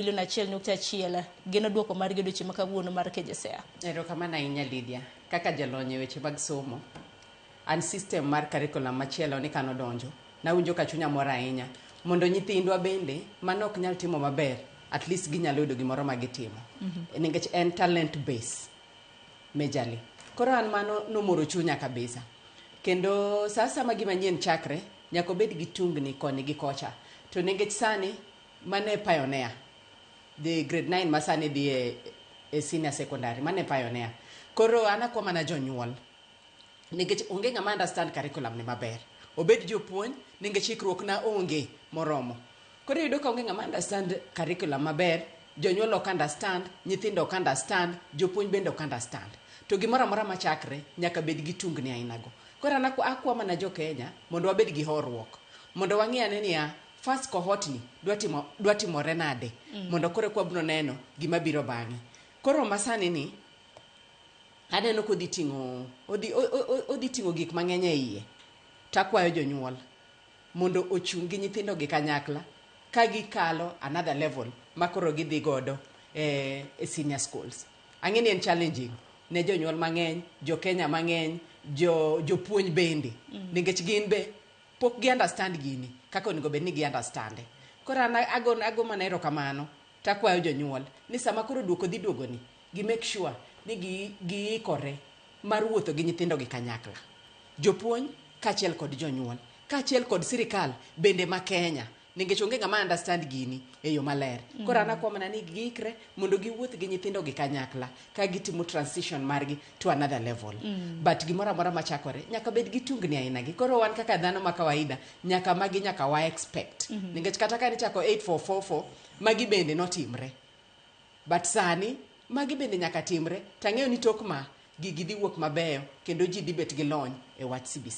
Bilion 1.1 geno duoko margi odiochieng' ma kawuono mar KJSEA. Erokamano ahinya, Lydia. Kaka jalony e weche mag somo, an system mar curriculum machielo ni kanodonjo, nawinjo ka chunya mor ahinya. Mondo nyithindwa bende mane ok nyal timo maber, at least ginyalo yudo gimoro ma gitimo. Nikech en talent base majorly. Koro an mano nomoro chunya kabisa. Kendo sa asaya gima nyien chakre, nyaka obed gi tungni koni gi kocha. To nikech sani mane pioneer, the grade 9 ma sani dhi e senior secondary, mane pioneer. Koro an akwa mana jonyuol, nikech onge ng'ama understand curriculum ni maber. Obed jopuonj, nikech ikruok na onge moromo. Koro iyudo ka onge ng'ama understand curriculum maber, jonyuol ok understand, nyithindo ok understand, jopuonj bende ok understand. To gimoro amora machakre nyaka bed gi tungni aina go. Koro an akwa mana jo Kenya mondo wabed gi horuok. Mondo wang'i ane niya, first cohort ni dwa timore nade, mondo koro eka wabiro neno gima biro bang'e. Koro masani ni aneno kodhi ting'o odhi ting'o gik mang'eny e iye. Takwayo jonyuol mondo ochung' gi nyithindo gi kanyakla ka gikalo another level ma koro gidhi godo e senior schools. Ang'e ni en challenging ne jonyuol mang'eny, jo Kenya mang'eny, jopuonj bende. Nikech gin be pok gi understand gini kaka onego bed ni gi understand. Koro an ago mana erokamano takwayo jonyuol ni sama koro duoko dhi duogo ni, gi make sure ni giikore mar wuotho gi nyithindo gi kanyakla. Jopuonj kaachiel kod jonyuol, kaachiel kod sirikal bende ma Kenya, nikech onge ng'ama understand gini e yo maler. Koro an akwa mana ni giikre mondo giwuoth gi nyithindo gi kanyakla ka gitimo transition margi to another level. But gimoro amora machakore nyaka bed gi tungni aina gi. Koro wan kaka dhano ma kawaida nyaka magi nyaka wa expect. Nikech kata ka nichako 8444 magi bende notimre. But sani magi bende nyaka timre, tang'eyo ni tok ma gigi dhi wuok mabeyo kendo ji dhi bet gi lony e wach CBC.